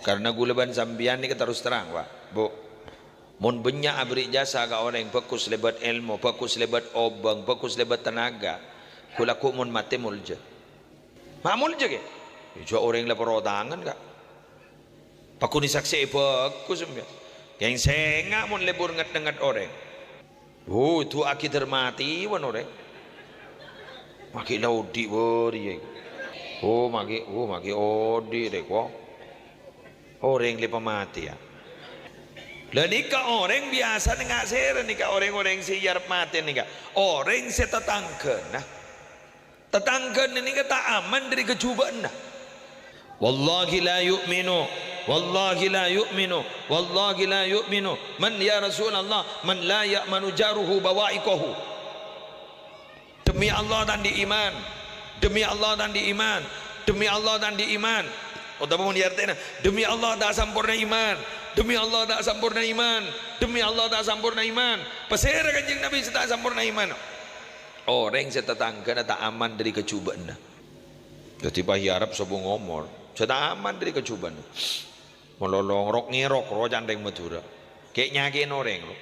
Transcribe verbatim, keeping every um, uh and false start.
Karna ghulâ bân sampèyan nèka terros terrang, Pak, Bu. Mon bânnya' aberri' jasa ka orèng, bhâghus lèbât èlmo, bhâghus lèbât obâng, bhâghus lèbât tenaga, ghu-, lagghu' mon matè molja. Ma' molja, kè? Jhâ' orèng la parotangan, Ka'. Paghun èsaksè'è bhâghus, sampèyan. Kèng sènga' mon lebur ngèt-nèngngèt orèng. Oh, èdu'aaghi dâr matè bân orèng. Maghi la odi' bâriyâ. Oh, maghi, oh, maghi odi' rèko. Orèng lè pamatèyan. La nèka orèng biyasa nènga' sèra nèka orèng-orèng sè èarep matè nèka. Orèng sè tatangghâna. Tatangghâna nèka ta' aman dâri kajhubâ'ânna. "Wallahi la yu'minu, wallahi la yu'minu, wallahi la yu'minu. Man, ya Rasulullah, man la ya'manu jaruhu bawa'iqahu." Demi Allah ta' andi' iman. Demi Allah ta' andi' iman. Demi Allah ta' andi' iman. Otabâ mon èartèna, "Demi Allah ta' samporna iman. Demi Allah ta' samporna iman. Demi Allah ta' samporna iman." Pasèra Kanjeng Nabi sè ta' samporna iman? Orèng sè tatangghâna ta' aman dâri kajhubâ'ânna. Dhâddhi pas èarep sobung omor, sè ta' aman dâri kajhubâ'ânna. Malolo ngrok-ngèrok rowa can rèng Madhurâ. Kè' nyakè'è orèng, lo.